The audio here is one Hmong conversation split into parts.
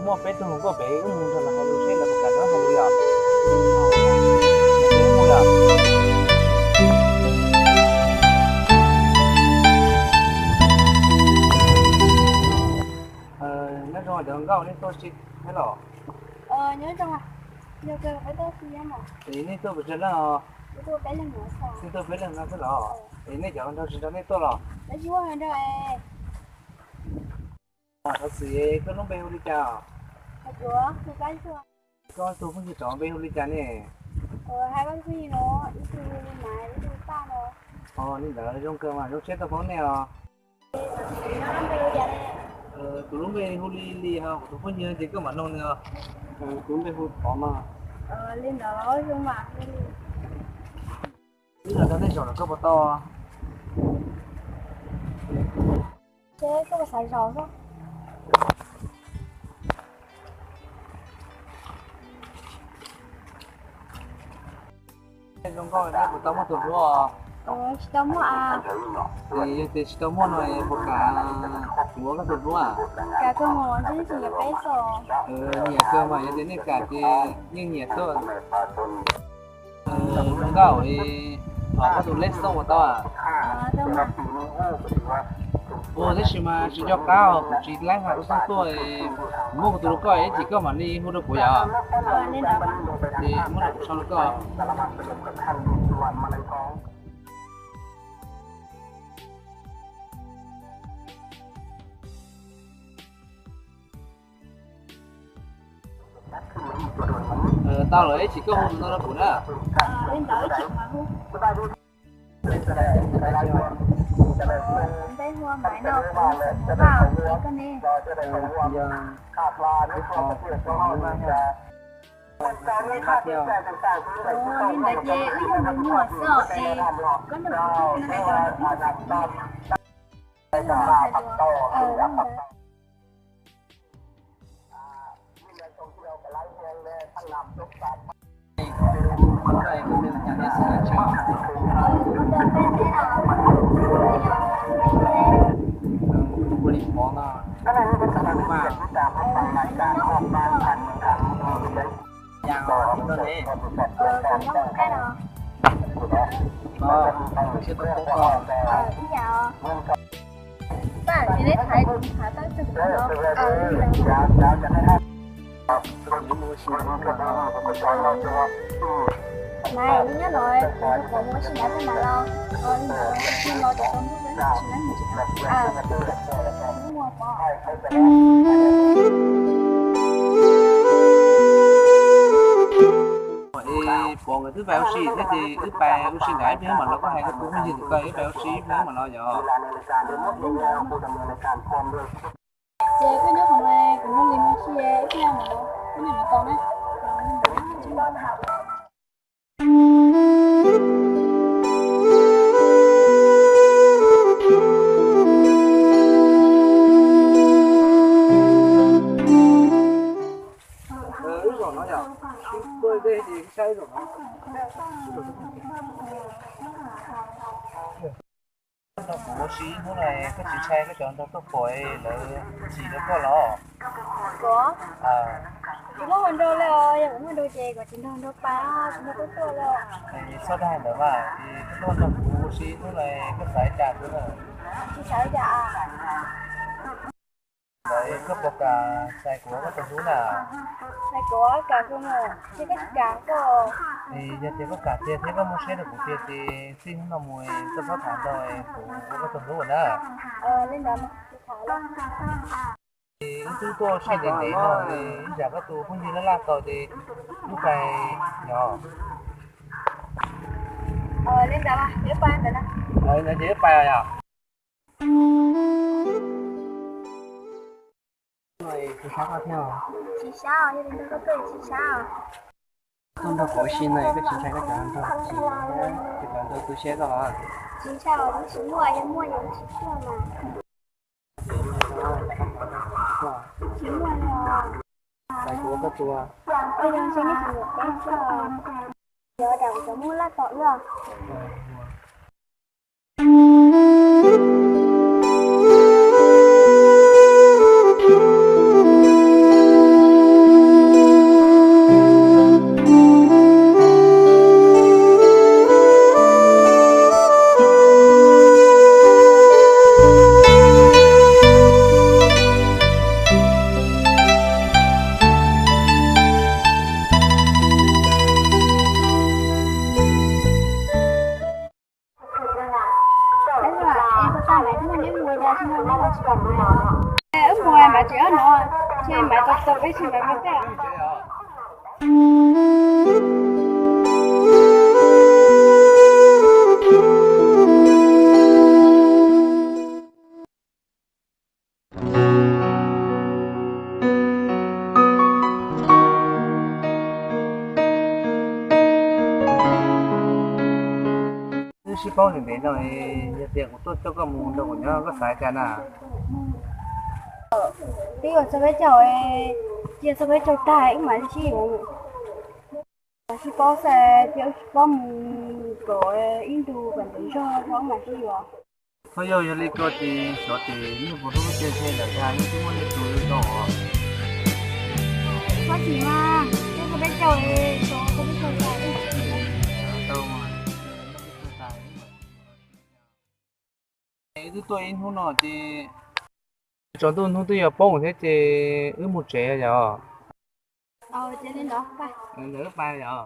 Muaj peb tug hluas nkauj pem wb mus nrog lawv hais lus seb lawv puas kam nrog wb hais lus yom. Mus yom. Nyob zoo cov hluas nkauj, nej tuaj tsis thiab los? Nyob zoo, yog kawg peb tuaj tsis thiab mas. Es nej tuaj puas tsawg leej os? Nej tuaj peb leeg no xwb los? Es nej cov hluas nraug tsis nrog nej tuaj los? Thov txim, koj lub npe hu li cas? Koj tus phooj ywg rov npe hu li cas ne? Li ntawd zoo kawg mas, zoo siab tau paub nej os. Kuv lub npe hu li li, ho kuv tus phooj ywg ces koj mam noog nws os. Kuv lub npe hu Pov no. Li ntawd zoo mas. Wb los rau nej zaum lawm koj puas tau? Seb koj puas xav zaum xwb. Zoo nkauj, nej puas tau muaj tus hlub os? Tsis tau muaj. Es yog tias tsis tau muaj no es puas kam kuv ua koj tus hlub? Kam kawg mas, ntshe tsis nyiam peb xwb. Nyiam kawg mas, yog tias nej kam ces yeej nyiam xwb. Zoo nkauj, thov koj tus lej xoob puas tau? Ua tab sis mas tsis nco qab os, kuv tsis laib hais lub xoob tuaj, kuv muab kuv tus rau koj ib chim koj mam li hu rau kuv yom. Ces muab rau kuv sau rau koj. Tau lawm, ib chim koj hu tus no rau kuv na. Npe hu Maiv no, kuv xeem Hmoob Vaj, koj ne? Li ntawd ces wb yog nus muag xwb os, es koj nrog kuv tuaj no hais rau nws wb tau xav tias, wb yog nus hais tias, Mas nyob no kuv mus ua si ntawd tej mas los, li ntawd ua si los cov tau ntuj tsis nab mus tsis tau. Es Pov nkawd twb pais ua si thiab ces wb pais ua si ntawd ib pliag mam los, koj hais koj tus phooj ywg kom wb pais ua si ib pliag mam los yom. Ces koj nyob qhov no, kuv nrog Lis mus ua si ib pliag mam los, ib pliag mam tau na. Wb zaum no yom, wb tuaj deb ces saib zaum no. Nrog kuv ua si ib hnub no, koj tsis ntshai koj cov nraug tuaj pom lawv tsis nrog koj los? Kuv, kuv muaj hluas nraug lawm os, yog kuv muaj nraug ces kuv tsis nrog nraug pab, tsis nrog tuaj tuaj lawm. Txhob dag ntawd mas, es koj tuaj nrog kuv ua si ib hnub no koj xav li cas xwb na? Tsis xav li cas. Ntawd koj puas kam txais kuv ua koj tus hlub na? Txais kuv kam kawg mas, thiab koj tsis kam koj. Es yog tias koj kam tiag thiab koj muaj siab rau kuv tiag ces txij hnub no mus koj txhob tham ntau, kuv ua koj tus hlub na. Li ntawd mas tsis tham lawm. Es wb twb tuaj ua si ntev ntev no, ib tsam koj tus phooj ywg laj laj tau ces wb pais yom. Li ntawd ces wb pais yom. Tsis sab, yog li ntawd koj tuaj tsis sab. Koj nrog kuv ua si no koj tsis ntshai koj cov nraug tsis, koj cov nraug tu siab koj los? Tsis ntshai os, tsis muaj, yog muaj ces tsis tuaj mas. Tsis muaj li os. Txais kuv ua koj tus. Koj yog ntshe nej tsis nyiam peb xwb. Yog ras kuv cov muaj laj tom wb os. Wb mus Maiv tsev no, ces Maiv tau tau peb tsis Maiv mus teb. Wb sib paub ntev ntev no, yog tias kuv tuaj coj koj mus nrog kuv nyob koj xav cas na? Twb yuav txog peb caug, cia txog peb caug tag wb mam li sib yuav. Sib paub xwb, cia wb sib paub mus kom ib ntus kom ntev zog wb mam sib yuav. Txhob yog, yog li ko ces xyov ces nej puas hlub thiab, ces lawm tag nej twb muaj nej tus zoo os. Txhob chim mas, cia txog peb caug, cia txog peb caug tag. Wb twb tuaj ib hnub no ces tsaus ntuj hnub twb yuav poob thiab ces wb mus tsev yom. Ntawd wb pais yom.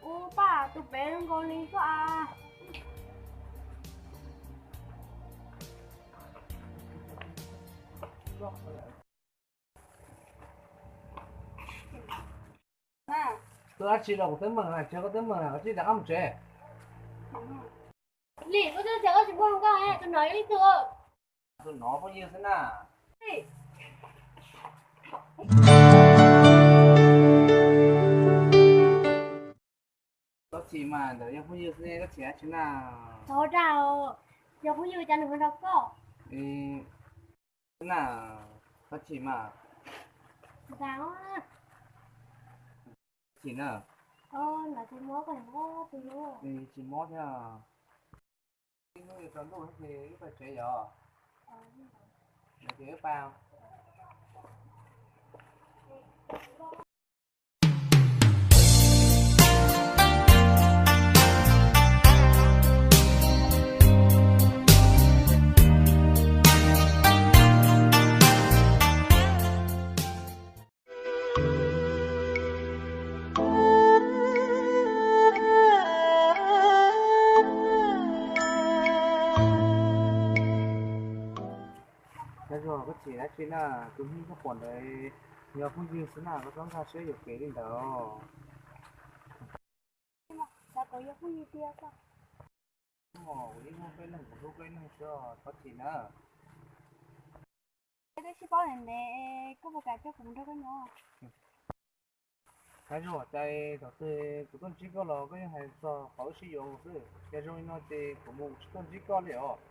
Ua paj, tus pem zoo nkaus li koj a. Koj dab tsi los kuv twb meem na, tsis yog koj twb meem na, koj cia li rov qab mus tsev. Lim, koj twb tias koj tsis muaj nkauj, tus no yog ib tug. Tus no phooj ywg xwb na. Koj chim mas, ntawd yog phooj ywg xwb, koj chim dab tsi na? Txhob dag, yog phooj ywg cas nws ho nrog koj? Na, koj chim mas. Dag. Chim na. Tsis mob thiab. Ib hnub yuav tsaus ntuj ces wb pais tsev yom. Ces wb pais. Koj chim dab tsi na, tus neeg koj pom ntawd yog phooj ywg xwb na, koj txhob nkag siab yuam kev li ntawd. Kuv ib hnub peb leeg kuv hlub peb leeg xwb, txhob chim na. Peb twb sib paub ntev ntev, koj puas kam coj kuv mus nrog koj nyob? Hais zoo, cas thaum twg kuv tuaj ntsib koj los koj yeej hais txog qhov wb sib yuav xwb, cas zoo li no ces kuv mus kuv tsis tuaj ntsib koj li os.